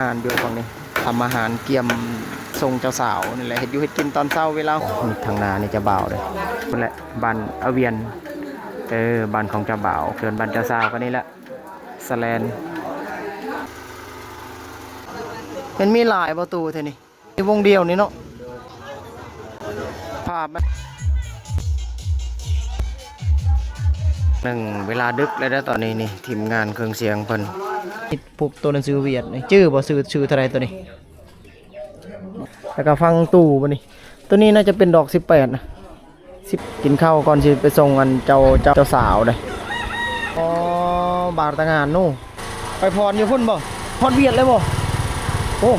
ງານຢູ່ຝັ່ງນີ້ ທຳອາຫານກຽມສົ່ງເຈົ້າສາວນີ້ແຫຼະ ເຮັດຢູ່ເຮັດກິນຕອນເຊົ້າເວລາ ນີ້ທາງໜ້ານີ້ເຈົ້າບ່າວເດ້ ພຸ້ນແຫຼະ ບ້ານອາວຽນ ເອີ ບ້ານຂອງເຈົ້າບ່າວ ເຮືອນບ້ານເຈົ້າສາວກໍນີ້ແຫຼະ ສະແລນ ມັນມີຫຼາຍບໍ່ຕູ້ແທ້ນີ້? ມີວົງດຽວນີ້ເນາະ ພາບມັນ ໜຶ່ງ ເວລາດຶກແລ້ວເດີຕອນນີ້ນີ້ ທີມງານເຄື່ອງສຽງເພິ່ນ ປຸບໂຕໜັງສືຫວຽດນີ້ ຈື່ບໍ່? ຊື່ ຊື່ເທົ່າໃດໂຕນີ້? ແລ້ວກໍຟັງຕູ້ບັດນີ້ ໂຕນີ້ໜ້າຈະເປັນດອກສິບແປດນະ. ຊິກິນເຂົ້າກ່ອນຊິໄປສົ່ງອັນເຈົ້າ ເຈົ້າ ເຈົ້າສາວເດ້. ອໍ ບາດຕະງານນູ ໄປຜ່ອນຢູ່ພຸ້ນບໍ່? ຮອດຫວຽດແລ້ວບໍ່? ໂອ້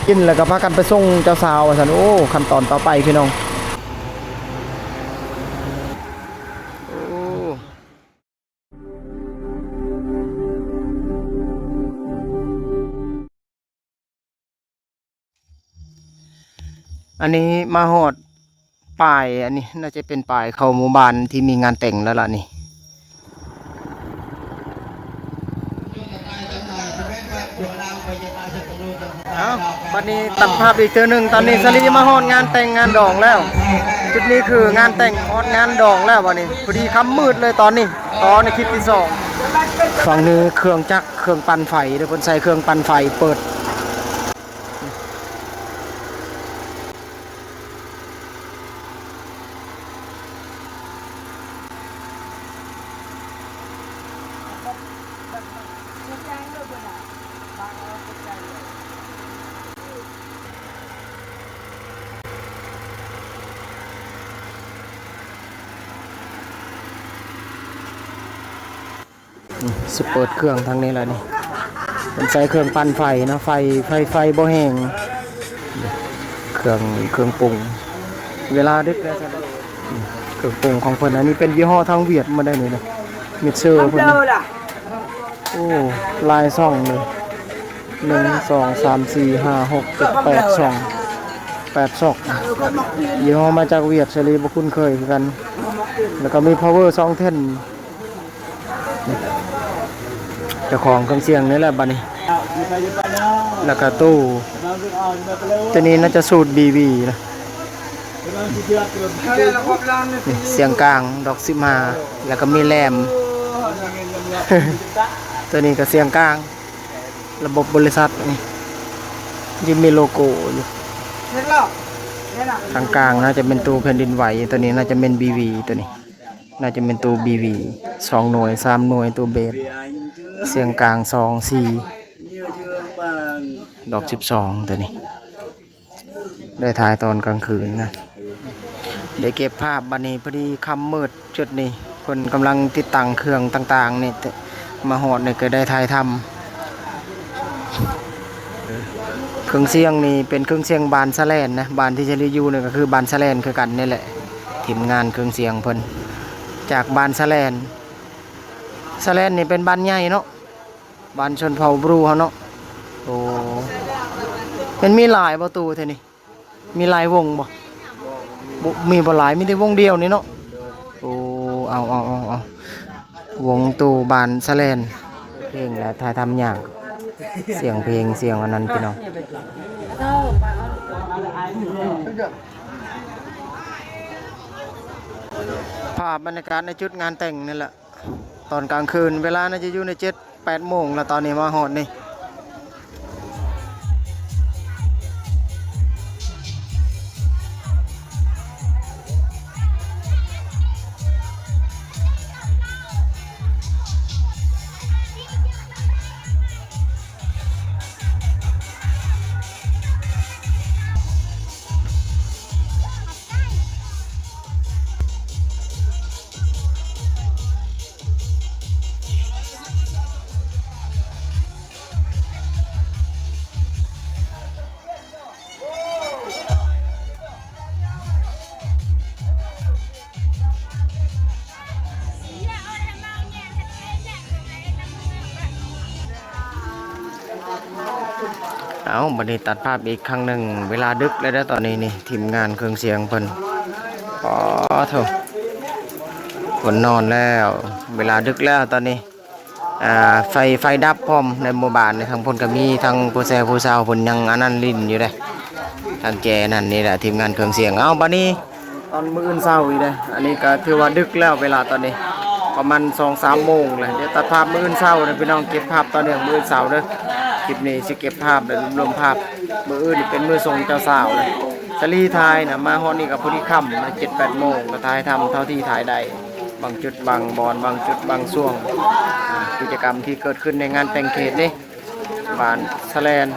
ກິນແລ້ວກໍພາກັນໄປສົ່ງເຈົ້າສາວວ່າຊັ້ນ. ໂອ້ ຂັ້ນຕອນຕໍ່ໄປພີ່ນ້ອງ. ໂອ້ ອັນນີ້ມາຮອດປາຍ ອັນນີ້ໜ້າຈະເປັນປາຍເຂົ້າໝູ່ບ້ານທີ່ມີງານແຕ່ງແລ້ວລະນີ້. ເອົ້າ ບັດນີ້ຕັດພາບອີກເທື່ອໜຶ່ງ ຕອນນີ້ສາລີມາຮອດງານແຕ່ງງານດອງແລ້ວ. ຈຸດນີ້ຄືງານແຕ່ງຮອດງານດອງແລ້ວບັດນີ້ ພໍດີຄ່ຳມືດເລີຍຕອນນີ້ ຕອນໃນຄລິບທີສອງ. ຝັ່ງນີ້ເຄື່ອງຈັກ ເຄື່ອງປັ່ນໄຟເດີ ເພິ່ນໃສ່ເຄື່ອງປັ່ນໄຟເປີດ. ນີ້ ຊິເປີດເຄື່ອງທາງນີ້ແຫຼະນີ້ ເພິ່ນໃຊ້ເຄື່ອງປັ່ນໄຟເນາະ ໄຟ ໄຟ ໄຟບໍ່ແຮງ. ເຄື່ອງ ເຄື່ອງປຸງ ເວລາດຶກແລ້ວ ເຄື່ອງປຸງຂອງເພິ່ນ ອັນນີ້ເປັນຍີ່ຫໍ້ທາງຫວຽດໝົດໄດ໋ນີ້ນະ ມິກເຊີເພິ່ນ. ໂອ້ ຫຼາຍຊ່ອງເລີຍ ໜຶ່ງ ສອງ ສາມ ສີ່ ຫ້າ ຫົກ ເຈັດ ແປດ ຊ່ອງ ແປດຊ່ອງ ຍີ່ຫໍ້ມາຈາກຫວຽດ ສາລີບໍ່ຄຸ້ນເຄີຍຄືກັນ. ແລ້ວກໍມີພາວເວີສອງແທ່ນ ເຈົ້າຂອງເຄື່ອງສຽງນີ້ແຫຼະບັດນີ້ ແລ້ວກໍຕູ້ ໂຕນີ້ໜ້າຈະສູດບີບີນະ. ນີ້ສຽງກາງດອກສິບຫ້າ ແລ້ວກໍມີແຫຼມ ໂຕນີ້ກໍສຽງກາງ ລະບົບບໍລິສັດນີ້ ທີ່ມີໂລໂກ້ຢູ່ ທາງກາງໜ້າຈະເປັນຕູ້ແຜ່ນດິນໄຫວ ໂຕນີ້ໜ້າຈະແມ່ນບີບີ ໂຕນີ້ໜ້າຈະແມ່ນຕູ້ບີບີ ສອງໜ່ວຍ ສາມໜ່ວຍ ຕູ້ເບສ ສຽງກາງ ສອງ ສີ່ ດອກສິບສອງ ໂຕນີ້. ໄດ້ຖ່າຍຕອນກາງຄືນນະ ໄດ້ເກັບພາບ. ບັດນີ້ພໍດີຄ່ຳມືດຈຸດນີ້ ເພິ່ນກຳລັງຕິດຕັ້ງເຄື່ອງຕ່າງໆນີ້ ມາຮອດນີ້ກໍໄດ້ຖ່າຍທຳ. ເຄື່ອງສຽງນີ້ເປັນເຄື່ອງສຽງບ້ານສະແລນນະ ບ້ານທີ່ສາລີຢູ່ນີ້ກໍຄືບ້ານສະແລນຄືກັນນີ້ແຫຼະ. ທີມງານເຄື່ອງສຽງເພິ່ນຈາກບ້ານສະແລນ ສະແລນນີ້ເປັນບ້ານໃຫຍ່ເນາະ ບ້ານຊົນເຜົ່າບຣູເຮົາເນາະ. ໂອ້ ມັນມີຫຼາຍບໍ່ຕູ້ແຖວນີ້? ມີຫຼາຍວົງບໍ່? ບໍ່ ມີບໍ່ຫຼາຍ ມີແຕ່ວົງດຽວນີ້ເນາະ. ໂອ້ ເອົາ ເອົາ ເອົາ ເອົາ ວົງຕູ້ບ້ານສະແລນ ເພງແຫຼະ ຖ່າຍທຳຍາກ ສຽງເພງ ສຽງອັນນັ້ນພີ່ນ້ອງ. ພາບບັນຍາກາດໃນຈຸດງານແຕ່ງນີ້ແຫຼະ ຕອນກາງຄືນ ເວລາໜ້າຈະຢູ່ໃນເຈັດແປດໂມງລະ ຕອນນີ້ມາຮອດນີ້. ເອົາ ບັດນີ້ຕັດພາບອີກຄັ້ງໜຶ່ງ ເວລາດຶກແລ້ວເດີຕອນນີ້ນີ້ ທີມງານເຄື່ອງສຽງເພິ່ນ ອໍ ໂທ້ ເພິ່ນນອນແລ້ວ ເວລາດຶກແລ້ວຕອນນີ້. ອ່າ ໄຟ ໄຟດັບພ້ອມໃນໝູ່ບ້ານນີ້. ທາງພຸ້ນກໍມີ ທາງຜູ້ແຊຜູ້ຊາວເພິ່ນຍັງອັນນັ້ນຫຼິ້ນຢູ່ເດ້ ທາງແຈນັ້ນ. ນີ້ແຫຼະທີມງານເຄື່ອງສຽງ. ເອົາ ບາດນີ້ຕອນມື້ອື່ນເຊົ້າອີກເດ້. ອັນນີ້ກໍຖືວ່າດຶກແລ້ວ ເວລາຕອນນີ້ປະມານສອງສາມໂມງແລ້ວ. ດຽວຕັດພາບມື້ອື່ນເຊົ້າເດີພີ່ນ້ອງ, ເກັບພາບຕໍ່ເນື່ອງມື້ອື່ນເຊົ້າເດີ. ຄລິບນີ້ຊິເກັບພາບ ແລະ ລວບລວມພາບມື້ອື່ນ ເປັນມື້ສົ່ງເຈົ້າສາວເລີຍ. ສາລີຖ່າຍນະ ມາຮອດນີ້ກໍພໍດີຄ່ຳ ເຈັດແປດໂມງ ກໍຖ່າຍທຳເທົ່າທີ່ຖ່າຍໄດ້ ບາງຈຸດບາງບ່ອນ ບາງຈຸດບາງຊ່ວງ. ກິດຈະກຳທີ່ເກີດຂຶ້ນໃນງານແຕ່ງເຂດນີ້ ບ້ານສະແລນ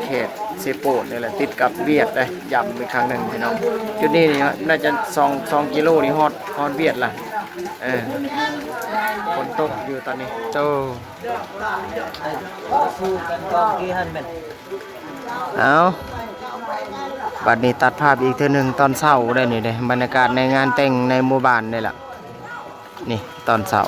ເຂດເຊໂປນນີ້ແຫຼະ ຕິດກັບຫວຽດເດ້. ຢ້ຳອີກຄັ້ງໜຶ່ງພີ່ນ້ອງ, ຈຸດນີ້ນີ້ໜ້າຈະສອງ ສອງກິໂລນີ້ຮອດ ຮອດຫວຽດລະ. ເອີ ຝົນຕົກຢູ່ຕອນນີ້. ໂອ້ ເອົາ ບັດນີ້ຕັດພາບອີກເທື່ອໜຶ່ງຕອນເຊົ້າໄດ້ນີ້ເດ້ ບັນຍາກາດໃນງານແຕ່ງໃນໝູ່ບ້ານນີ້ລະ. ນີ້ຕອນເຊົ້າ.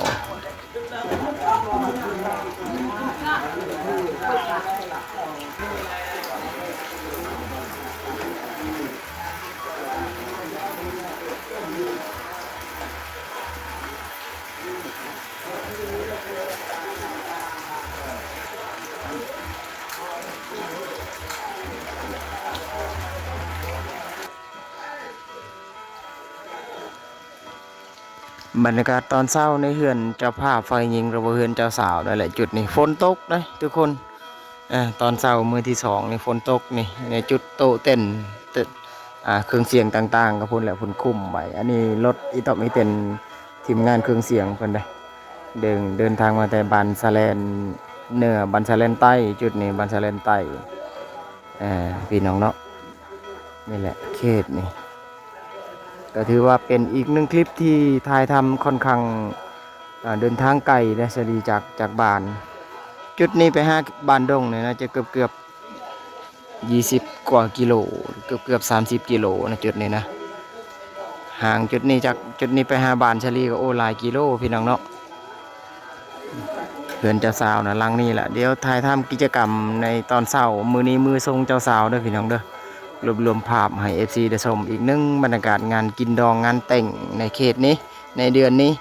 ບັນຍາກາດຕອນເຊົ້າໃນເຮືອນເຈົ້າພາບຝ່າຍຍິງ ຫຼືວ່າເຮືອນເຈົ້າສາວນັ້ນແຫຼະ. ຈຸດນີ້ຝົນຕົກເດ້ທຸກຄົນ. ເອີ ຕອນເຊົ້າມື້ທີສອງນີ້ຝົນຕົກນີ້ ໃນຈຸດໂຕະເຕັ້ນ ເຕັ້ນ ອ່າ ເຄື່ອງສຽງຕ່າງໆ ກໍພຸ້ນແຫຼະ ເພິ່ນຄຸມໄວ້. ອັນນີ້ລົດອີຕອກອີເຕັນ ທີມງານເຄື່ອງສຽງເພິ່ນເດ້ ເດີນ ເດີນທາງມາແຕ່ບ້ານສະແລນເໜືອ ບ້ານສະແລນໃຕ້. ຈຸດນີ້ບ້ານສະແລນໃຕ້ ເອີ ພີ່ນ້ອງເນາະ. ນີ້ແຫຼະເຂດນີ້ ກໍຖືວ່າເປັນອີກໜຶ່ງຄລິບທີ່ຖ່າຍທຳຂ້ອນຂ້າງ ອ່າ ເດີນທາງໄກເດ້ ສາລີ ຈາກ ຈາກບ້ານ. ຈຸດນີ້ໄປຫາບ້ານດົງນີ້ໜ້າຈະເກືອບໆ ຊາວກວ່າກິໂລ ເກືອບໆ ສາມສິບກິໂລນະ ຈຸດນີ້ນະ. ຫ່າງຈຸດນີ້ ຈາກຈຸດນີ້ໄປຫາບ້ານສາລີກໍ ໂອ້ ຫຼາຍກິໂລພີ່ນ້ອງເນາະ. ເຮືອນເຈົ້າສາວນະ ຫຼັງນີ້ລະ. ດຽວຖ່າຍທຳກິດຈະກຳໃນຕອນເຊົ້າ ມື້ນີ້ມື້ສົ່ງເຈົ້າສາວເດີພີ່ນ້ອງເດີ. ລວບລວມພາບໃຫ້ເອັຟຊີໄດ້ຊົມອີກໜຶ່ງບັນຍາກາດງານກິນດອງງານແຕ່ງໃນເຂດນີ້ ໃນເດືອນນີ້.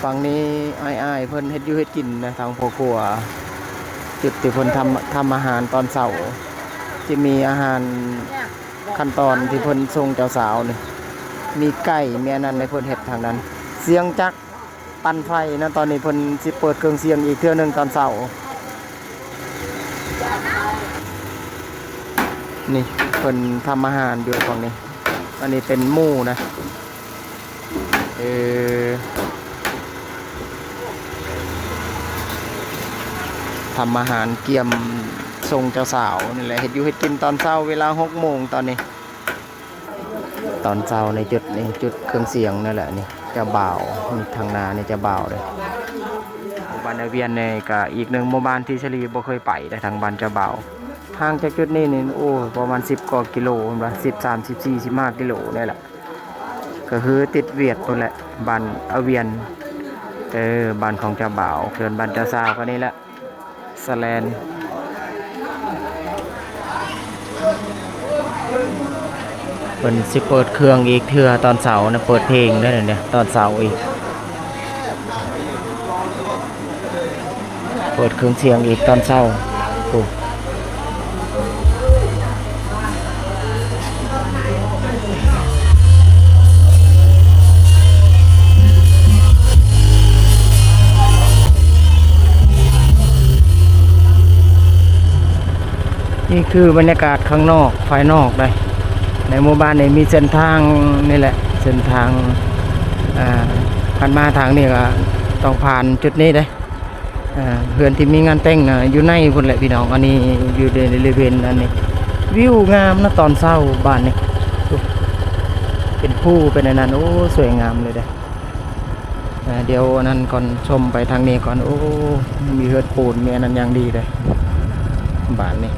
ຝັ່ງນີ້ອ້າຍໆເພິ່ນເຮັດຢູ່ເຮັດກິນນະ ທາງພໍ່ຄົວ ຈຸດທີ່ເພິ່ນທຳ ທຳອາຫານຕອນເຊົ້າ ທີ່ມີອາຫານຂັ້ນຕອນທີ່ເພິ່ນສົ່ງເຈົ້າສາວນີ້ ມີໄກ່ ມີອັນນັ້ນໃຫ້ເພິ່ນເຮັດທາງນັ້ນ. ສຽງຈັກ ປັ່ນໄຟນະ. ຕອນນີ້ເພິ່ນຊິເປີດເຄື່ອງສຽງອີກເທື່ອໜຶ່ງຕອນເຊົ້າ. ນີ້ເພິ່ນທຳອາຫານຢູ່ຝັ່ງນີ້. ອັນນີ້ເປັນໝູນະ ເອີ ທຳອາຫານກຽມສົ່ງເຈົ້າສາວນີ້ແຫຼະ. ເຮັດຢູ່ເຮັດກິນຕອນເຊົ້າເວລາຫົກໂມງຕອນນີ້. ຕອນເຊົ້າໃນຈຸດນີ້ ຈຸດເຄື່ອງສຽງນັ້ນແຫຼະນີ້ ເຈົ້າບ່າວ. ນີ້ທາງໜ້ານີ້ເຈົ້າບ່າວເດ້. ໝູ່ບ້ານອາວຽນນີ້ກະອີກໜຶ່ງໝູ່ບ້ານທີ່ສາລີບໍ່ເຄີຍໄປເດ້ ທາງບ້ານເຈົ້າບ່າວ. ຫ່າງຈາກຈຸດນີ້ນີ້ ໂອ້ ປະມານສິບກວ່າກິໂລ ເຫັນບໍ່ ສິບສາມ ສິບສີ່ ສິບຫ້າກິໂລນີ້ແຫຼະ. ກໍຄືຕິດຫວຽດພຸ້ນແຫຼະ ບ້ານອາວຽນ ເອີ ບ້ານຂອງເຈົ້າບ່າວ. ເຮືອນບ້ານເຈົ້າສາວກໍນີ້ແຫຼະ ສະແລນ. ເພິ່ນຊິເປີດເຄື່ອງອີກເທື່ອຕອນເຊົ້ານະ ເປີດເພງໄດ້ເດ ຕອນເຊົ້າອີກ ເປີດເຄື່ອງສຽງອີກຕອນເຊົ້າ. ໂອ້ ນີ້ຄືບັນຍາກາດຂ້າງນອກ ພາຍນອກເດ້. ໃນໝູ່ບ້ານນີ້ມີເສັ້ນທາງນີ້ແຫຼະ ເສັ້ນທາງ ອ່າ ຄັນມາທາງນີ້ກໍຕ້ອງຜ່ານຈຸດນີ້ເດ້. ອ່າ ເຮືອນທີ່ມີງານແຕ່ງນະ ຢູ່ໃນພຸ້ນແຫຼະພີ່ນ້ອງ. ອັນນີ້ຢູ່ໃນ ໃນເລເວັນອັນນີ້ ວິວງາມນະຕອນເຊົ້າບ້ານນີ້ ເປັນພູເປັນອັນນັ້ນ. ໂອ້ ສວຍງາມເລີຍເດ້. ອ່າ ດຽວອັນນັ້ນກ່ອນ ຊົມໄປທາງນີ້ກ່ອນ. ໂອ້ ມີເຮືອນປູນ ມີອັນນັ້ນຢ່າງດີເດ້ ບ້ານນີ້.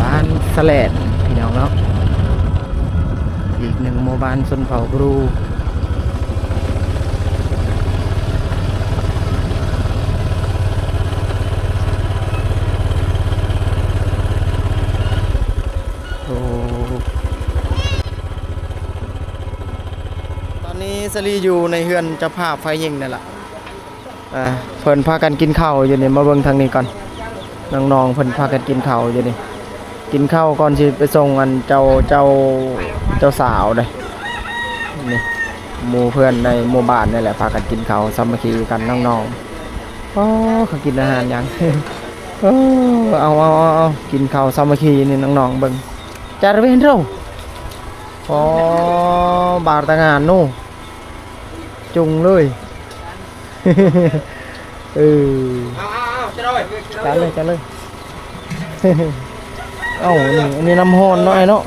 ບ້ານສະແລນ ພີ່ນ້ອງເນາະ ອີກໜຶ່ງໝູ່ບ້ານຊົນເຜົ່າບຣູ. ສາລີຢູ່ໃນເຮືອນເຈົ້າພາບຝ່າຍຍິງນັ້ນລະ. ອ່າ ເພິ່ນພາກັນກິນເຂົ້າຢູ່ນີ້ ມາເບິ່ງທາງນີ້ກ່ອນ. ນ້ອງໆເພິ່ນພາກັນກິນເຂົ້າຢູ່ນີ້ ກິນເຂົ້າກ່ອນຊິໄປສົ່ງອັນເຈົ້າ ເຈົ້າ ເຈົ້າສາວເດ້. ນີ້ ໝູ່ເພື່ອນໃນໝູ່ບ້ານນີ້ແຫຼະ ພາກັນກິນເຂົ້າສາມັກຄີກັນນ້ອງໆ. ອໍ ເຂົາກິນອາຫານຫຍັງ? ເອີ ເອົາ ເອົາ ເອົາ ເອົາ ກິນເຂົ້າສາມັກຄີນີ້ນ້ອງໆເບິ່ງ. ຈາຣະເວນເຮົາ ອໍ ບາດຕະງານໂນ ຈຸງເລີຍ. ເອີ ເອົາ ເອົາ ເອົາ ຈານເລີຍ ຈານເລີຍ. ເອົ້າ ນີ້ ອັນນີ້ນ້ຳຮ້ອນເນາະ ອ້າຍເນາະ.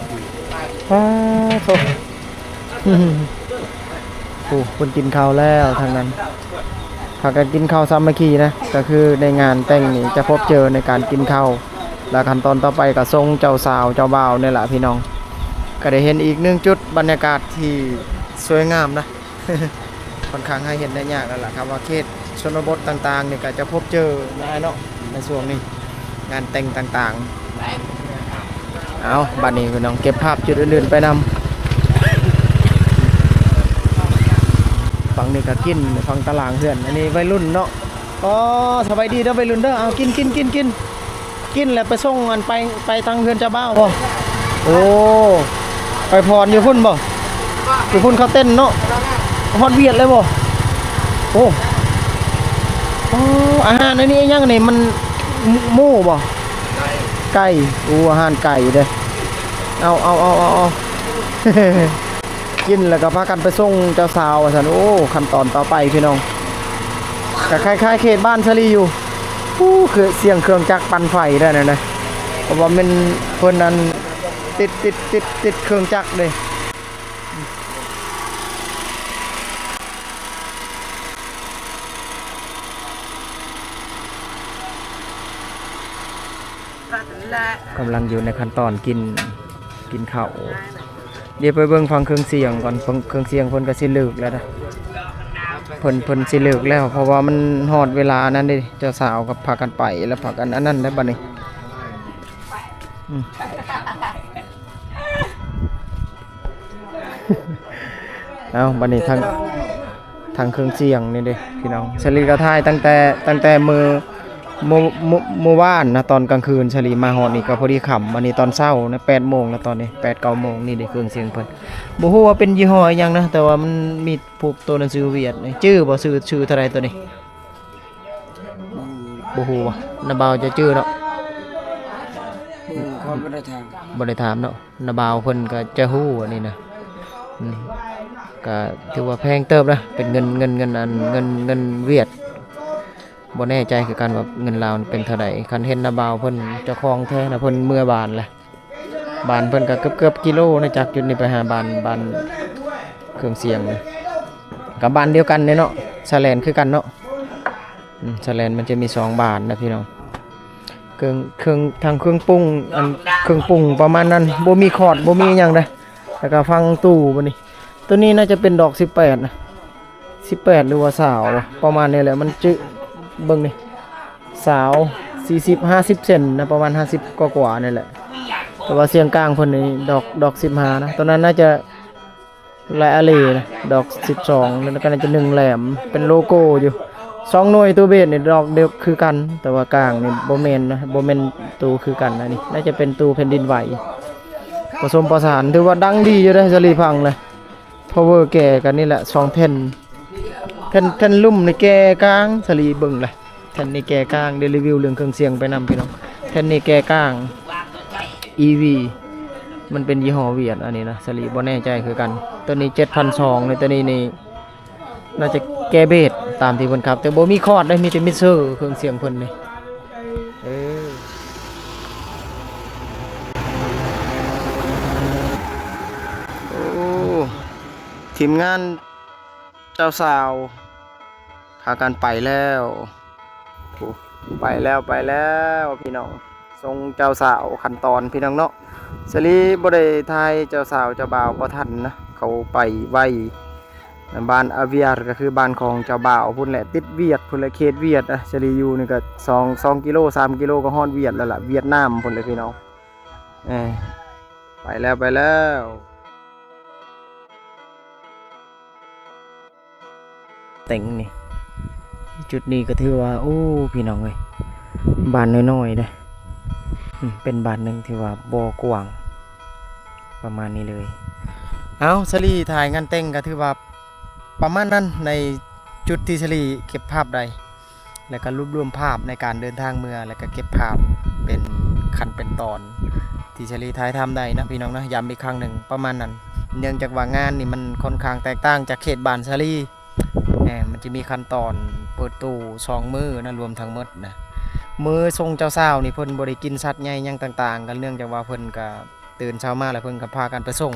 ປາໂທ້ ໂອ້ ເພິ່ນກິນເຂົ້າແລ້ວທາງນັ້ນ ພາກັນກິນເຂົ້າສາມັກຄີນະ. ກໍຄືໃນງານແຕ່ງນີ້ຈະພົບເຈີໃນການກິນເຂົ້າ ແລະ ຂັ້ນຕອນຕໍ່ໄປກໍສົ່ງເຈົ້າສາວເຈົ້າບ່າວນີ້ລະພີ່ນ້ອງ. ກໍໄດ້ເຫັນອີກໜຶ່ງຈຸດບັນຍາກາດທີ່ສວຍງາມນະ. ຂ້ອນຂ້າງຫາເຫັນໄດ້ຍາກແລ້ວລະ ຄຳວ່າເຂດຊົນນະບົດຕ່າງໆນີ້ກໍຈະພົບເຈີຫຼາຍເນາະ ໃນຊ່ວງນີ້ ງານແຕ່ງຕ່າງໆ. ເອົາ ບາດນີ້ພີ່ນ້ອງເກັບພາບຈຸດອື່ນໆໄປນຳ. ຝັ່ງນີ້ກໍກິນ ຝັ່ງຕາລ່າງເຮືອນ ອັນນີ້ໄວລຸ້ນເນາະ. ອໍ ສະບາຍດີເດີໄວລຸ້ນເດີ. ເອົາ ກິນ ກິນ ກິນ ກິນ ກິນແລ້ວໄປສົ່ງອັນ ໄປ ໄປທາງເຮືອນເຈົ້າບ່າວບໍ່? ໂອ້ ໄປຜ່ອນຢູ່ພຸ້ນບໍ່? ຢູ່ພຸ້ນເຂົາເຕັ້ນເນາະ. ຮອດຫວຽດເລີຍບໍ່? ໂອ້ ໂອ້ ອາຫານອັນນີ້ອີຫຍັງນີ້? ມັນໝູບໍ່? ໄກ່ ໂອ້ ອາຫານໄກ່ເດ້. ເອົາ ເອົາ ເອົາ ເອົາ ເອົາ ກິນແລ້ວກໍພາກັນໄປສົ່ງເຈົ້າສາວວ່າຊັ້ນ. ໂອ້ ຂັ້ນຕອນຕໍ່ໄປພີ່ນ້ອງ ກໍຄ້າຍໆເຂດບ້ານສາລີຢູ່. ໂອ້ ຄືສຽງເຄື່ອງຈັກປັ່ນໄຟໄດ້ນັ້ນນະ ເພາະວ່າແມ່ນເພິ່ນນັ້ນຕິດ ຕິດ ຕິດ ຕິດເຄື່ອງຈັກເດ້. ກຳລັງຢູ່ໃນຂັ້ນຕອນກິນ ກິນເຂົ້າ. ດຽວໄປເບິ່ງຟັງເຄື່ອງສຽງກ່ອນ ເບິ່ງເຄື່ອງສຽງເພິ່ນກໍຊິເລີກແລ້ວນະ ເພິ່ນ ເພິ່ນຊິເລີກແລ້ວ ເພາະວ່າມັນຮອດເວລານັ້ນເດ້. ເຈົ້າສາວກໍພາກັນໄປ ແລ້ວພາກັນອັນນັ້ນແລ້ວບັດນີ້. ອືມ ເອົາ ບັດນີ້ທາງ ທາງເຄື່ອງສຽງນີ້ເດ້ພີ່ນ້ອງ. ສາລີກໍຖ່າຍຕັ້ງແຕ່ ຕັ້ງແຕ່ມື້ ມື້ ມື້ ມື້ວານນະ ຕອນກາງຄືນສາລີມາຮອດນີ້ກໍພໍດີຄ່ຳ. ອັນນີ້ຕອນເຊົ້ານະ ແປດໂມງແລ້ວຕອນນີ້ ແປດ ເກົ້າໂມງ. ນີ້ເດ້ເຄື່ອງສຽງເພິ່ນ ບໍ່ຮູ້ວ່າເປັນຍີ່ຫໍ້ອີ່ຫຍັງນະ ແຕ່ວ່າມັນມີພວກຕົວໜັງສືຫວຽດນີ້. ຈື່ບໍ່? ຊື່ ຊື່ເທົ່າໃດຕົວນີ້? ບໍ່ຮູ້ຫວາ? ນ້າບ່າວຈະຈື່ເນາະ? ບໍ່ຮູ້ ຂ້ອຍບໍ່ໄດ້ຖາມ ບໍ່ໄດ້ຖາມເນາະ. ນ້າບ່າວເພິ່ນກໍຈະຮູ້ອັນນີ້ນະ. ອືມ ກໍຖືວ່າແພງເຕີບນະ ເປັນເງິນ ເງິນ ເງິນອັນ ເງິນ ເງິນຫວຽດ. ບໍ່ແນ່ໃຈຄືກັນວ່າເງິນລາວເປັນເທົ່າໃດ. ຄັນເຫັນນ້າບ່າວເພິ່ນເຈົ້າຂອງແທ້ນະ ເພິ່ນເມືອບ້ານແຫຼະ. ບ້ານເພິ່ນກໍເກືອບໆກິໂລນະ ຈາກຈຸດນີ້ໄປຫາບ້ານ ບ້ານເຄື່ອງສຽງນີ້ ກໍບ້ານດຽວກັນເດ້ເນາະ ສະແລນຄືກັນເນາະ. ອືມ ສະແລນມັນຈະມີສອງບ້ານນະພີ່ນ້ອງ. ເຄື່ອງ ເຄື່ອງ ທັງເຄື່ອງປຸງ ອັນ ເຄື່ອງປຸງປະມານນັ້ນ ບໍ່ມີຄອດ ບໍ່ມີຫຍັງເດ້. ແລ້ວກໍຟັງຕູ້ບັດນີ້ ຕົວນີ້ໜ້າຈະເປັນດອກສິບແປດນະ ສິບແປດ ຫຼືວ່າຊາວ ປະມານນີ້ແຫຼະ. ມັນຈະ ເບິ່ງນີ້ ຊາວ ສີ່ສິບ ຫ້າສິບເຊັນນະ ປະມານຫ້າສິບກວ່າໆນີ້ແຫຼະ. ແຕ່ວ່າສຽງກາງເພິ່ນນີ້ດອກ ດອກສິບຫ້ານະ. ຕົວນັ້ນໜ້າຈະ ຫຼາຍອາເລນະ ດອກສິບສອງ ແລ້ວກໍໜ້າຈະໜຶ່ງແຫຼມ ເປັນໂລໂກ້ຢູ່. ສອງໜ່ວຍ ໂຕເບສນີ້ດອກດຽວຄືກັນ ແຕ່ວ່າກາງນີ້ບໍ່ແມ່ນນະ ບໍ່ແມ່ນໂຕຄືກັນ. ອັນນີ້ໜ້າຈະເປັນໂຕແຜ່ນດິນໄຫວ ປະສົມປະສານ ຖືວ່າດັງດີຢູ່ເດ້. ສາລີຟັງເລີຍ ພາວເວີແກ່ກັນນີ້ແຫຼະ ສອງແຜ່ນ ແຜ່ນ ແຜ່ນລຸ່ມນີ້ແກ່ກາງ ສາລີເບິ່ງເລີຍ. ແທ່ນນີ້ແກ່ກາງ ໄດ້ຣີວິວເລື່ອງເຄື່ອງສຽງໄປນຳພີ່ນ້ອງ. ແທ່ນນີ້ແກ່ກາງ ອີວີ ມັນເປັນຍີ່ຫໍ້ຫວຽດ ອັນນີ້ນະ ສາລີບໍ່ແນ່ໃຈຄືກັນ. ຕົວນີ້ເຈັດພັນສອງ ນີ້ ຕົວນີ້ນີ້ໜ້າຈະແກ່ເບສຕາມທີ່ເພິ່ນຂັບ ແຕ່ບໍ່ມີຄອດເດ້ ມີແຕ່ມິກເຊີເຄື່ອງສຽງເພິ່ນນີ້. ເອີ ໂອ້ ທີມງານ ເຈົ້າສາວພາກັນໄປແລ້ວ. ໂອ້ ໄປແລ້ວ ໄປແລ້ວພີ່ນ້ອງ. ສົ່ງເຈົ້າສາວຂັ້ນຕອນພີ່ນ້ອງເນາະ. ສາລີບໍ່ໄດ້ຖ່າຍເຈົ້າສາວເຈົ້າບ່າວບໍ່ທັນນະ ເຂົາໄປໄວ. ບ້ານອາວຽດ ກໍຄືບ້ານຂອງເຈົ້າບ່າວພຸ້ນແຫຼະ ຕິດຫວຽດພຸ້ນແຫຼະ ເຂດຫວຽດນະ. ສາລີຢູ່ນີ້ກໍສອງ ສອງກິໂລ ສາມກິໂລກໍຮອດຫວຽດແລ້ວລະ ຫວຽດນາມພຸ້ນແຫຼະພີ່ນ້ອງ. ເອີ ໄປແລ້ວ ໄປແລ້ວ. ເຕັງນີ້. ຈຸດນີ້ກໍຖືວ່າ ໂອ້ ພີ່ນ້ອງເອີຍ ບ້ານນ້ອຍໆເດ້. ອືມ ເປັນບ້ານໜຶ່ງທີ່ວ່າບໍ່ກວ້າງ ປະມານນີ້ເລີຍ. ເອົາ ສາລີຖ່າຍງານແຕ່ງກໍຖືວ່າປະມານນັ້ນ ໃນຈຸດທີ່ສາລີເກັບພາບໄດ້ ແລ້ວກໍລວບລວມພາບໃນການເດີນທາງເມືອ ແລ້ວກໍເກັບພາບເປັນຂັ້ນເປັນຕອນ ທີ່ສາລີຖ່າຍທຳໄດ້ນະ ພີ່ນ້ອງນະ. ຢ້ຳອີກຄັ້ງໜຶ່ງ ປະມານນັ້ນ ເນື່ອງຈາກວ່າງານນີ້ມັນຄ່ອນຂ້າງແຕກຕ່າງຈາກເຂດບ້ານສາລີ. ແມ່ນ ມັນຈະມີຂັ້ນຕອນເປີດຕູ້ສອງມື້ນະ ລວມທັງໝົດນະ. ມື້ຊົງເຈົ້າສາວນີ້ເພິ່ນບໍ່ໄດ້ກິນສັດໃຫຍ່ຫຍັງຕ່າງໆ ກໍເນື່ອງຈາກວ່າເພິ່ນກໍຕື່ນເຊົ້າມາແລ້ວເພິ່ນກໍພາກັນໄປສົ່ງ.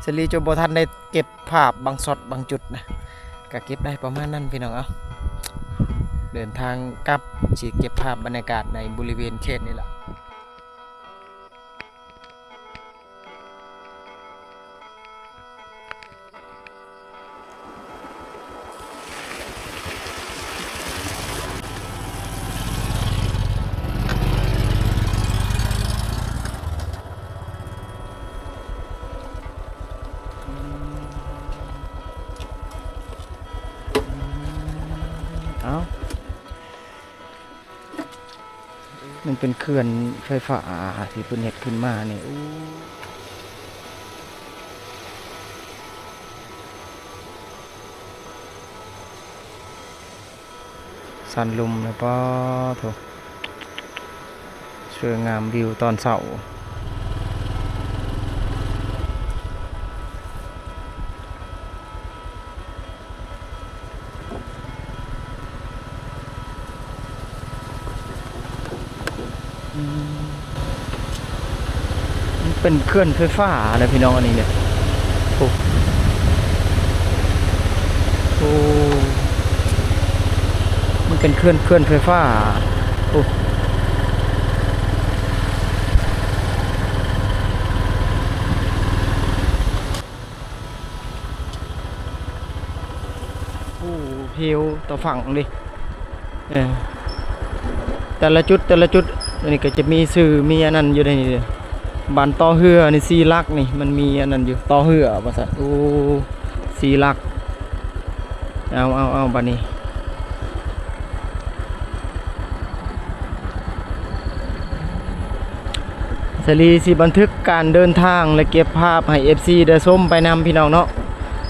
ສາລີຈົນບໍ່ທັນໄດ້ເກັບພາບບາງຊັອດບາງຈຸດນະ ກໍເກັບໄດ້ປະມານນັ້ນ ພີ່ນ້ອງ. ເອົາ ເດີນທາງກັບ ຊິເກັບພາບບັນຍາກາດໃນບໍລິເວນເຂດນີ້ລະ. ເອົ້າ. ມັນເປັນເຂື່ອນໄຟຟ້າທີ່ເພິ່ນເຮັດຂຶ້ນມານີ້. ໂອ້ ສັນລົມນະ ປາໂທ້ ສວຍງາມ ວິວຕອນເຊົ້າ. ອືມ ມັນເປັນເຂື່ອນໄຟຟ້າເດ້ພີ່ນ້ອງ ອັນນີ້ເດ້. ໂອ້ ໂອ້ ມັນເປັນເຂື່ອນ ເຂື່ອນໄຟຟ້າ. ໂອ້ ໂອ້ ເພິ່ນຕາຝັ່ງເດ້. ເອີ ແຕ່ລະຈຸດ ແຕ່ລະຈຸດ ອັນນີ້ກໍຈະມີຊື່ ມີອັນນັ້ນຢູ່ໃນນີ້ເດ້. ບ້ານຕໍ່ເຮືອນີ້ ສີ່ຫຼັກນີ້ ມັນມີອັນນັ້ນຢູ່ ຕໍ່ເຮືອວ່າຊັ້ນ. ໂອ້ ສີ່ຫຼັກ. ເອົາ ເອົາ ເອົາ ບັດນີ້ ສາລີຊິບັນທຶກການເດີນທາງ ແລະ ເກັບພາບໃຫ້ເອັຟຊີໄດ້ຊົມໄປນຳ ພີ່ນ້ອງເນາະ.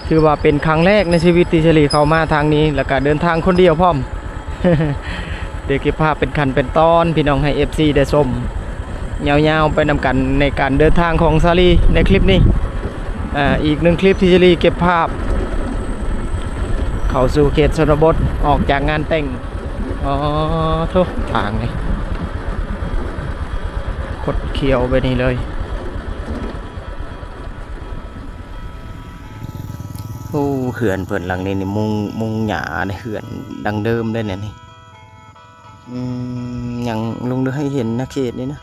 ຖືວ່າເປັນຄັ້ງແລກໃນຊີວິດທີ່ສາລີເຂົ້າມາທາງນີ້ ແລ້ວກະເດີນທາງຄົນດຽວພ້ອມ. ໄດ້ເກັບພາບເປັນຂັ້ນເປັນຕອນ ພີ່ນ້ອງ ໃຫ້ເອັຟຊີໄດ້ຊົມຍາວໆໄປນຳກັນ ໃນການເດີນທາງຂອງສາລີໃນຄລິບນີ້. ອາ ອີກໜຶ່ງຄລິບທີ່ສາລີເກັບພາບເຂົ້າສູ່ເຂດຊົນນະບົດ ອອກຈາກງານແຕ່ງ. ອໍ ໂທ້ ທາງນີ້ຄົດຂຽວແບບນີ້ເລີຍ. ໂອ້ ເຮືອນເພິ່ນຫຼັງນີ້ນີ້ ມຸງ ມຸງຫຍ້າໃນເຮືອນດັ້ງເດີມເດ້ນີ້. ອືມ ຍັງລົງເດີໃຫ້ເຫັນນະ ເຂດນີ້ນະ.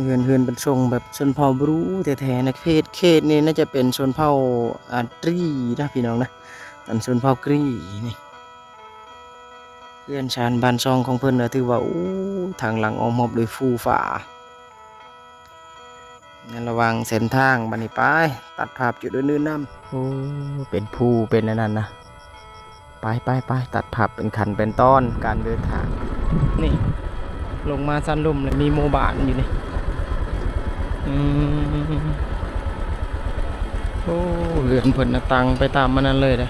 ເຮືອນ ເຮືອນເປັນຊົງແບບຊົນເຜົ່າບຣູແທ້ໆນະ. ເຂດ ເຂດນີ້ໜ້າຈະເປັນຊົນເຜົ່າ ອາ ຕຣີນະ ພີ່ນ້ອງນະ. ອັນຊົນເຜົ່າກຣີນີ້ ເຮືອນຊານບ້ານຊ່ອງຂອງເພິ່ນກໍຖືວ່າ ໂອ້ ທາງຫຼັງອ້ອມຮອບດ້ວຍພູຜາ. ໃນລະຫວ່າງເສັ້ນທາງ ບັດນີ້ໄປຕັດພາບຈຸດອື່ນໆນຳ. ໂອ້ ເປັນພູ ເປັນອັນນັ້ນນະ. ໄປ ໄປ ໄປ ຕັດພາບເປັນຂັ້ນເປັນຕອນການເດີນທາງ. ນີ້ ລົງມາຊັ້ນລຸ່ມແລ້ວມີໝູ່ບ້ານຢູ່ນີ້. ອືມ ໂອ້ ເຮືອນເພິ່ນນະຕັ້ງໄປຕາມອັນນັ້ນເລີຍເດ້.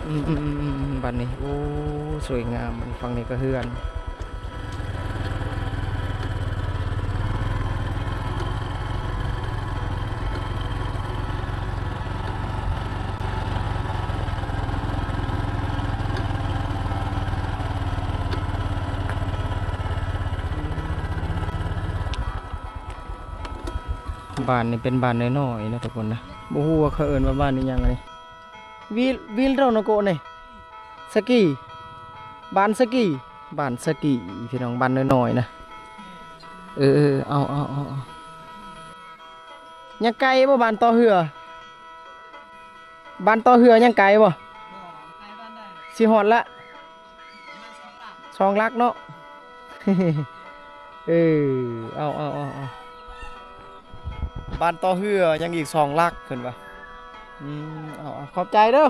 ອືມ ບັດນີ້ ໂອ້ ສວຍງາມ. ບັດນີ້ ຝັ່ງນີ້ກໍເຮືອນ. ບ້ານນີ້ເປັນບ້ານນ້ອຍໆນະທຸກຄົນນະ. ບໍ່ຮູ້ວ່າເຂົາເອີ້ນວ່າບ້ານອີ່ຫຍັງອັນນີ້. ວິລ ວິລເຮົານະໂກະນີ້ ສະກີ ບ້ານສະກີ ບ້ານສະກີ ພີ່ນ້ອງ ບ້ານນ້ອຍໆນະ. ເອີ ເອີ ເອົາ ເອົາ ເອົາ ເອົາ. ຍັງໄກບໍ່ ບ້ານຕໍ່ເຮືອ? ບ້ານຕໍ່ເຮືອຍັງໄກບໍ່? ຊິຮອດລະ ສອງຫຼັກເນາະ. ເອີ ເອົາ ເອົາ ເອົາ ເອົາ. ບ້ານຕໍ່ເຮືອຍັງອີກສອງຫຼັກ ເພິ່ນວ່າ. ອືມ ເອົາ ເອົາ ຂອບໃຈເດີ.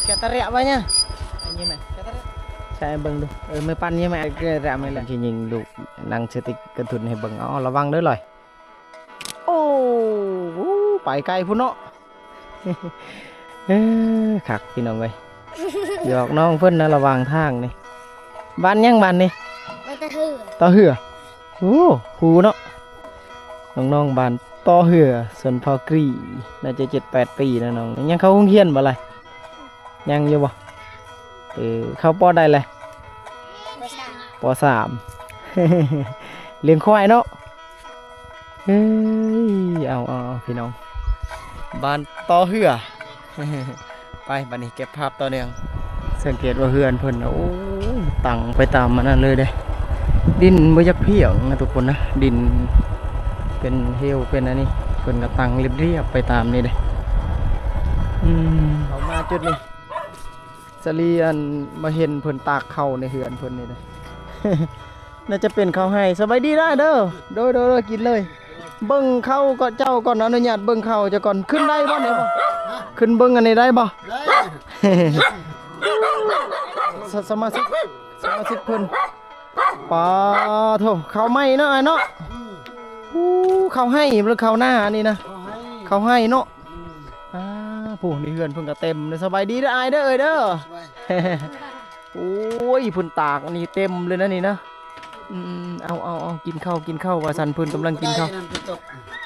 ແກະຕະເລະໄວ້ຍະ ໃຫ້ຍິງແມ່ ແກະຕະເລະ ໃສ່ເບິ່ງດູ. ເອີ ມືປັ່ນຍິງແມ່ ແກະຕະເລະໄວ້ແລ້ວ ຊິຍິງລູກໜັງສະຕິກກະຕຸນໃຫ້ເບິ່ງ. ເອົາ ລະວັງເດີລອຍ. ໂອ້ ໄປໄກພຸ້ນເນາະ. ເອີ ຄັກພີ່ນ້ອງເອີຍ ຢອກນ້ອງເພິ່ນນະ ລະຫວ່າງທາງນີ້. ບ້ານຫຍັງບ້ານນີ້? ບ້ານຕາເຮືອ ຕາເຮືອ. ໂອ້ ຮູ້ເນາະ ນ້ອງໆ ບ້ານຕາເຮືອ ຊົນເຜົ່າກຣີ ໜ້າຈະເຈັດແປດປີນະນ້ອງ. ຍັງເຂົ້າໂຮງຮຽນບໍ່ລະ? ຍັງຢູ່ບໍ່? ເອີ ເຂົ້າ ປໍ ໃດແຫຼະ? ປໍ ສາມ ປໍ ສາມ. ລ້ຽງຄວາຍເນາະ. ເອີຍ ເອົາ ເອົາ ເອົາ ພີ່ນ້ອງ ບ້ານຕາເຮືອ. ໄປ ບັດນີ້ເກັບພາບຕໍ່ເນື່ອງ. ສັງເກດວ່າເຮືອນເພິ່ນນະ ໂອ້ຍ ຕັ້ງໄປຕາມອັນນັ້ນເລີຍເດ້. ດິນບໍ່ຢາກພຽງນະທຸກຄົນນະ ດິນເປັນເຫວເປັນອັນນີ້ ເພິ່ນກໍຕັ້ງລຽບໆ ໄປຕາມນີ້ເດ້. ອືມ ເຂົ້າມາຈຸດນີ້ ສາລີ ອັນ ມາເຫັນເພິ່ນຕາກເຂົ້າໃນເຮືອນເພິ່ນນີ້ນະ ໜ້າຈະເປັນເຂົ້າໄຮ່. ສະບາຍດີຫຼາຍເດີ. ໂດຍ ໂດຍ ໂດຍ ກິນເລີຍ. ເບິ່ງເຂົ້າກໍເຈົ້າກ່ອນ ອະນຸຍາດເບິ່ງເຂົ້າເຈົ້າກ່ອນ. ຂຶ້ນໄດ້ບໍ່ນີ້? ຂຶ້ນເບິ່ງອັນນີ້ໄດ້ບໍ່? ໄດ້ ສະ ສະມາຊິກ ສະມາຊິກເພິ່ນ. ປາໂທ້ ເຂົ້າໃໝ່ເນາະ ອ້າຍເນາະ. ອືມ ໂອ້ ເຂົ້າໄຮ່ ຫຼືເຂົ້ານາອັນນີ້ນະ? ເຂົ້າໄຮ່ ເຂົ້າໄຮ່ເນາະ. ອືມ ອ່າ ຜູ້ໃນເຮືອນເພິ່ນກໍເຕັມເດີ. ສະບາຍດີເດີອ້າຍເດີ ເອີຍເດີ. ໂອ້ຍ ເພິ່ນຕາກອັນນີ້ເຕັມເລີຍນະນີ້ນະ. ອືມ ເອົາ ເອົາ ເອົາ ກິນເຂົ້າ ກິນເຂົ້າ ວ່າຊັ້ນ ເພິ່ນກຳລັງກິນເຂົ້າ.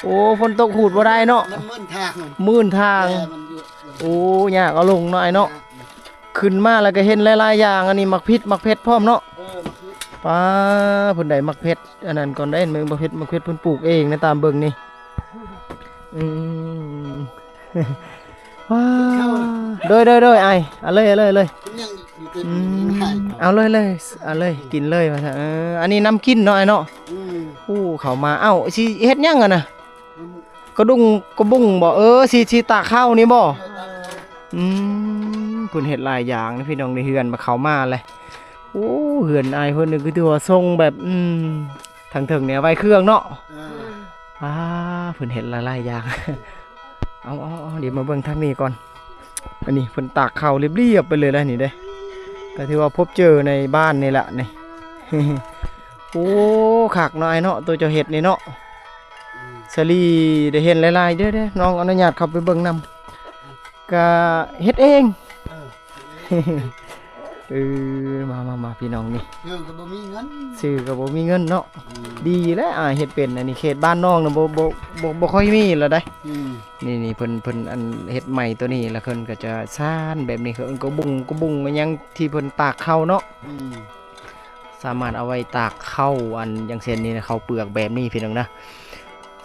ໂອ້ ຝົນຕົກຫູດບໍ່ໄດ້ເນາະ ມັນມື່ນທາງ ມື່ນທາງ. ໂອ້ ຍາກເອົາລົງເນາະອ້າຍເນາະ. ຂຶ້ນມາແລ້ວກໍເຫັນຫຼາຍໆຢ່າງ ອັນນີ້ໝາກພິດໝາກເຜັດພ້ອມເນາະ. ເອີ ໝາກເຜັດ ປ້າ ເພິ່ນໄດ້ໝາກເຜັດ ອັນນັ້ນກ່ອນໄດ້ ໝາກເຜັດ ໝາກເຜັດເພິ່ນປູກເອງນະ ຕາມເບິ່ງນີ້. ອືມ ວ້າ ໂດຍ ໂດຍ ໂດຍ ອ້າຍ ເອົາເລີຍ ເອົາເລີຍ ເອົາເລີຍ. ອືມ ເອົາເລີຍ ເອົາເລີຍ ກິນເລີຍວ່າຊັ້ນ. ເອີ ອັນນີ້ນ້ຳກິນເນາະ ອ້າຍເນາະ. ອືມ ໂອ້ ເຂົ້າມາ ເອົ້າ ຊິເຮັດຫຍັງຫັ້ນນະ? ກະດຸງກະບຸງບໍ? ເອີ ຊິ ຊິຕາກເຂົ້ານີ້ບໍ? ເອີ ຕາກເຂົ້າ. ອືມ ເພິ່ນເຮັດຫຼາຍຢ່າງນະພີ່ນ້ອງ ໃນເຮືອນມາເຂົ້າມາແຫຼະ. ໂອ້ ເຮືອນອ້າຍເພິ່ນນີ້ຄືຖືວ່າຊົງແບບ ອືມ ທາງເທິງນີ້ໄວ້ເຄື່ອງເນາະ. ເອີ ອ່າ ເພິ່ນເຮັດຫຼາຍໆຢ່າງ. ເອົາ ເອົາ ເອົາ ດຽວມາເບິ່ງທາງນີ້ກ່ອນ. ອັນນີ້ເພິ່ນຕາກເຂົ້າລຽບໆໄປເລີຍລະນີ້ເດ້. ກໍຖືວ່າພົບເຈີໃນບ້ານນີ້ລະນີ້. ໂອ້ ຄັກເນາະອ້າຍເນາະ ໂຕເຈົ້າເຮັດນີ້ເນາະ. ສາລີໄດ້ເຫັນຫຼາຍໆເດີ້ ນ້ອງອະນຸຍາດເຂົ້າໄປເບິ່ງນຳ ກະເຮັດເອງ. ເອີ ເອີ ມາ ມາ ມາ ພີ່ນ້ອງນີ້ ຊື້ກໍບໍ່ມີເງິນ ຊື້ກໍບໍ່ມີເງິນເນາະ. ອືມ ດີແລ້ວ ອ້າຍເຮັດເປັນ. ອັນນີ້ເຂດບ້ານນ້ອງນະ ບໍ່ ບໍ່ ບໍ່ ບໍ່ຄ່ອຍມີລະໄດ໋. ອືມ ນີ້ ນີ້ ເພິ່ນ ເພິ່ນ ອັນ ເຮັດໃໝ່ໂຕນີ້ ລະເພິ່ນກໍຈະຊານແບບນີ້ ເອີ້ນກະບຸງ ກະບຸງ ອີຫຍັງທີ່ເພິ່ນຕາກເຂົ້າເນາະ. ອືມ ສາມາດເອົາໄວ້ຕາກເຂົ້າ ອັນ ຢ່າງເຊັ່ນນີ້ນະ ເຂົ້າເປືອກແບບນີ້ພີ່ນ້ອງນະ.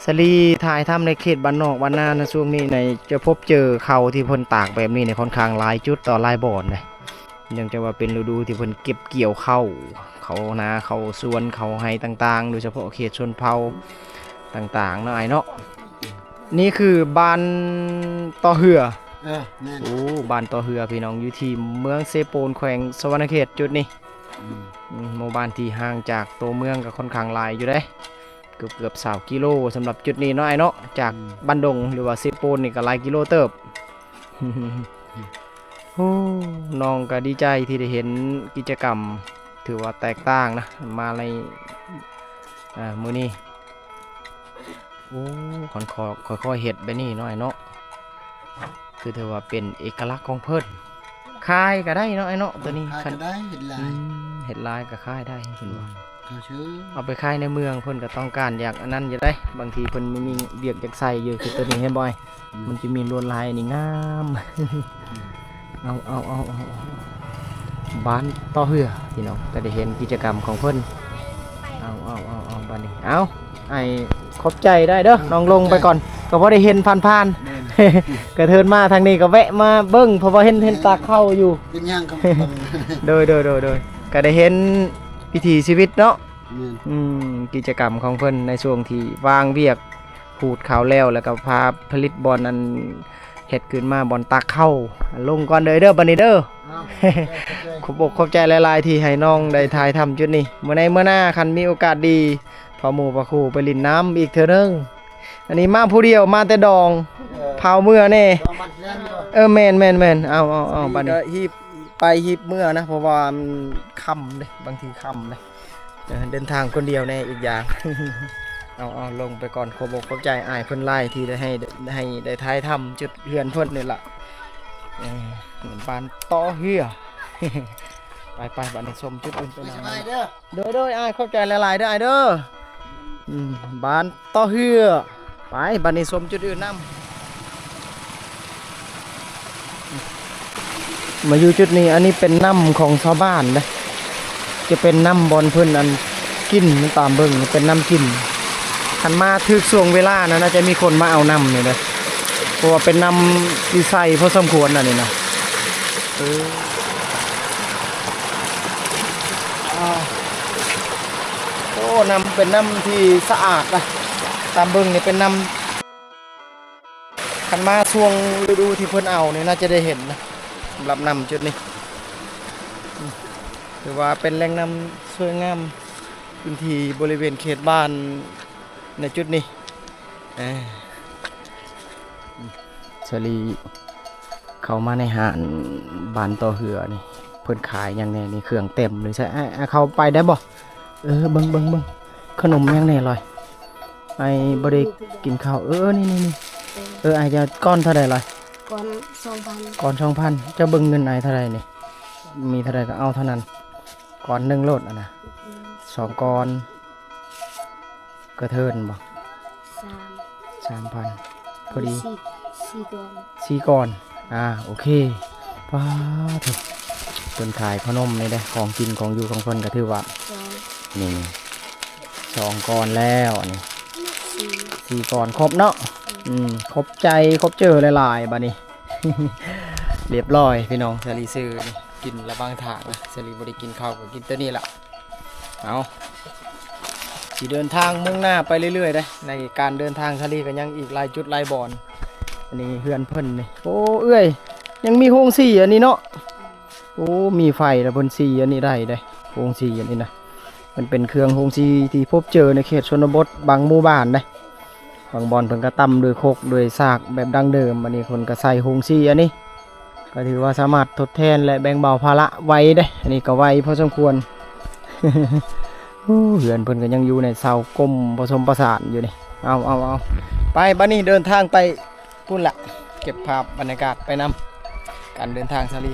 ສາລີຖ່າຍທຳໃນເຂດບ້ານນອກບ້ານນານະ ຊ່ວງນີ້ນະ ຈະພົບເຈີເຂົ້າທີ່ເພິ່ນຕາກແບບນີ້ນະ ຂ້ອນຂ້າງຫຼາຍຈຸດຕໍ່ຫຼາຍບ່ອນນະ. ເນື່ອງຈາກວ່າເປັນລະດູທີ່ເພິ່ນເກັບກ່ຽວເຂົ້າ ເຂົ້ານາ ເຂົ້າສວນ ເຂົ້າໄຮ່ຕ່າງໆ ໂດຍສະເພາະເຂດຊົນເຜົ່າຕ່າງໆເນາະ ອ້າຍເນາະ. ນີ້ຄືບ້ານຕໍ່ເຮືອ. ເອີ ແມ່ນ. ໂອ້ ບ້ານຕໍ່ເຮືອ ພີ່ນ້ອງ ຢູ່ທີ່ເມືອງເຊໂປນ ແຂວງສະຫວັນນະເຂດ ຈຸດນີ້. ອືມ ອືມ ໝູ່ບ້ານທີ່ຫ່າງຈາກຕົວເມືອງກໍຄ່ອນຂ້າງຫຼາຍຢູ່ເດ້ ເກືອບໆຊາວກິໂລ ສຳລັບຈຸດນີ້ເນາະ ອ້າຍເນາະ. ຈາກ ອືມ ບ້ານດົງ ຫຼືວ່າເຊໂປນນີ້ກໍຫຼາຍກິໂລເຕີບ. ໂອ້ ນ້ອງກໍດີໃຈທີ່ໄດ້ເຫັນກິດຈະກຳ ຖືວ່າແຕກຕ່າງນະ ມາໃນ ອ່າ ມື້ນີ້. ໂອ້ ຂ້ອຍ ຄ່ອຍໆເຮັດແບບນີ້ເນາະ ອ້າຍເນາະ. ຄືຖືວ່າເປັນເອກະລັກຂອງເພິ່ນ. ຂາຍກໍໄດ້ເນາະ ອ້າຍເນາະ ໂຕນີ້. ຂາຍກໍໄດ້ ເຮັດຫຼາຍ. ອືມ ເຮັດຫຼາຍກໍຂາຍໄດ້ເພິ່ນວ່າ. ເຂົາຊື້ ເອົາໄປຂາຍໃນເມືອງ ເພິ່ນກໍຕ້ອງການຢາກອັນນັ້ນຢູ່ເດ້. ບາງທີເພິ່ນມີວຽກຢາກໃສ່ຢູ່ ຄືໂຕນີ້ເຫັນບໍ່ອ້າຍ? ອືມ ມັນຈະມີລວດລາຍອັນນີ້ງາມ. ເອົາ ເອົາ ເອົາ ເອົາ ເອົາ ບ້ານຕໍ່ເຮືອ ພີ່ນ້ອງ ກໍໄດ້ເຫັນກິດຈະກຳຂອງເພິ່ນ. ເອົາ ເອົາ ເອົາ ເອົາ ບາດນີ້ ເອົາ ອ້າຍຂອບໃຈໄດ້ເດີ ເອີ ນ້ອງລົງໄປກ່ອນ ຂອບໃຈ ກໍພໍໄດ້ເຫັນຜ່ານໆ. ແມ່ນ ກະເທີນມາທາງນີ້ກໍແວະມາເບິ່ງ ເພາະວ່າເຫັນ ເຫັນຕາກເຂົ້າຢູ່. ເປັນຫຍັງກໍ ໂດຍ ໂດຍ ໂດຍ ໂດຍ ກໍໄດ້ເຫັນວິຖີຊີວິດເນາະ. ແມ່ນ ອືມ ກິດຈະກຳຂອງເພິ່ນໃນຊ່ວງທີ່ວາງວຽກ ຂູດເຂົ້າແລ້ວ ແລ້ວກໍພາຜະລິດບ່ອນອັນ ເຮັດຂຶ້ນມາບ່ອນຕັກເຂົ້າ. ລົງກ່ອນເດີ ເດີ ບັດນີ້ເດີ. ຂອບອົກຂອບໃຈຫຼາຍໆ ທີ່ໃຫ້ນ້ອງໄດ້ຖ່າຍທຳຈຸດນີ້. ມື້ໃນມື້ໜ້າ ຄັນມີໂອກາດດີ ພໍ່ໝູ່ພະຄູໄປຫຼິ້ນນ້ຳອີກເທື່ອໜຶ່ງ. ອັນນີ້ມາຜູ້ດຽວ ມາແຕ່ດອງ ເອີ ພາວເມືອແດ່. ເອີ ແມ່ນໆໆ ເອົາໆໆ ບັດນີ້ ຮີບໄປຮີບເມືອນະ ເພາະວ່າມັນຄ່ຳເດ້ ບາງທີຄ່ຳເດ້. ເດີນທາງຄົນດຽວແດ່ອີກຢ່າງ. ເອົາໆ ລົງໄປກ່ອນ. ຂອບອົກຂອບໃຈອ້າຍເພິ່ນຫຼາຍທີ່ໄດ້ໃຫ້ ໃຫ້ໄດ້ຖ່າຍທຳຈຸດເຮືອນເພິ່ນນີ້ລະ. ເອີ ບ້ານຕໍ່ເຮືອ. ໄປໆ ບັດນີ້ຊົມຈຸດອື່ນໄປນຳ. ໂດຍໆ ອ້າຍ ຂອບໃຈຫຼາຍໆ ເດີອ້າຍເດີ. ອືມ ບ້ານຕໍ່ເຮືອ. ໄປ ບັດນີ້ຊົມຈຸດອື່ນນຳ. ມາຢູ່ຈຸດນີ້ ອັນນີ້ເປັນນ້ຳຂອງຊາວບ້ານເດ້ ຈະເປັນນ້ຳບ່ອນເພິ່ນອັນກິນ. ຕາມເບິ່ງເປັນນ້ຳກິນ. ຄັນມາຖືກຊ່ວງເວລານະ ໜ້າຈະມີຄົນມາເອົານ້ຳນີ້ເດ້ ເພາະວ່າເປັນນ້ຳທີ່ໃສພໍສົມຄວນ ອັນນີ້ນະ. ເອີ ອາ ໂອ້ ນ້ຳເປັນນ້ຳທີ່ສະອາດນະ. ຕາມເບິ່ງນີ້ເປັນນ້ຳ ຄັນມາຊ່ວງລະດູທີ່ເພິ່ນເອົານີ້ ໜ້າຈະໄດ້ເຫັນນະ ສຳລັບນ້ຳຈຸດນີ້. ອືມ ຖືວ່າເປັນແຫຼ່ງນ້ຳສວຍງາມ ພື້ນທີ່ບໍລິເວນເຂດບ້ານໃນຈຸດນີ້. ເອີ ສາລີເຂົ້າມາໃນຮ້ານບ້ານຕໍ່ເຮືອນີ້ ເພິ່ນຂາຍຫຍັງແດ່ນີ້? ເຄື່ອງເຕັມເລີຍ. ໃສ່ ອ້າຍ ອ້າຍ ເຂົ້າໄປໄດ້ບໍ່? ເອີ ເບິ່ງ ເບິ່ງ ເບິ່ງ ຂະໜົມຫຍັງແດ່ລອຍ? ອ້າຍບໍ່ໄດ້ກິນເຂົ້າ. ເອີ ນີ້ ນີ້ ນີ້ ເອີ ອ້າຍຈະກ້ອນເທົ່າໃດລອຍ? ກ້ອນສອງພັນ. ກ້ອນສອງພັນ. ເຈົ້າເບິ່ງເງິນອ້າຍເທົ່າໃດນີ້? ມີເທົ່າໃດກໍເອົາເທົ່ານັ້ນ. ກ້ອນໜຶ່ງໂລດ ອັນນະ. ອືມ ສອງກ້ອນ ກະເທີນບໍ່? ສາມ ສາມພັນ ພໍດີ. ສີ່ ສີ່ກ້ອນ ສີ່ກ້ອນ. ອ່າ ໂອເຄ. ປາໂທ້ ເພິ່ນຂາຍຂະໜົມນີ້ເດ້ ຂອງກິນຂອງຢູ່ຂອງເພິ່ນ ກໍຖືວ່າ ສອງ ນີ້ ສອງກ້ອນແລ້ວ ອັນນີ້ ສີ່ ສີ່ກ້ອນ ຄົບເນາະ. ອືມ ຂອບໃຈ ຂອບເຈີຫຼາຍໆ ບາດນີ້ ລຽບຮ້ອຍພີ່ນ້ອງ. ສາລີຊື້ນີ້ກິນລະຫວ່າງທາງນະ ສາລີບໍ່ໄດ້ກິນເຂົ້າ ກໍກິນໂຕນີ້ລະ. ເອົາ ຊິເດີນທາງມຸ່ງໜ້າໄປເລື້ອຍໆເດ້. ໃນການເດີນທາງສາລີກໍຍັງອີກຫຼາຍຈຸດຫຼາຍບ່ອນ. ອັນນີ້ເຮືອນເພິ່ນນີ້. ໂອ້ ເອື້ອຍ ຍັງມີໂຮງສີອັນນີ້ເນາະ. ໂອ້ ມີໄຟແລ້ວເພິ່ນສີອັນນີ້ໄດ້ເດ້ ໂຮງສີອັນນີ້ນະ. ມັນເປັນເຄື່ອງໂຮງສີທີ່ພົບເຈີໃນເຂດຊົນນະບົດບາງໝູ່ບ້ານເດ້. ບາງບ່ອນເພິ່ນກໍຕຳດ້ວຍຄົກດ້ວຍສາກແບບດັ້ງເດີມ. ອັນນີ້ເພິ່ນກໍໃສ່ໂຮງສີອັນນີ້ ກໍຖືວ່າສາມາດທົດແທນ ແລະ ແບ່ງເບົາພາລະໄວເດ້. ອັນນີ້ກໍໄວພໍສົມຄວນ. ໂອ້ ເຮືອນເພິ່ນກໍຍັງຢູ່ໃນເສົາກົມປະສົມປະສານຢູ່ນີ້. ເອົາ ເອົາ ເອົາ ໄປ ບາດນີ້ເດີນທາງໄປພຸ້ນລະ. ເກັບພາບບັນຍາກາດໄປນຳການເດີນທາງສາລີ.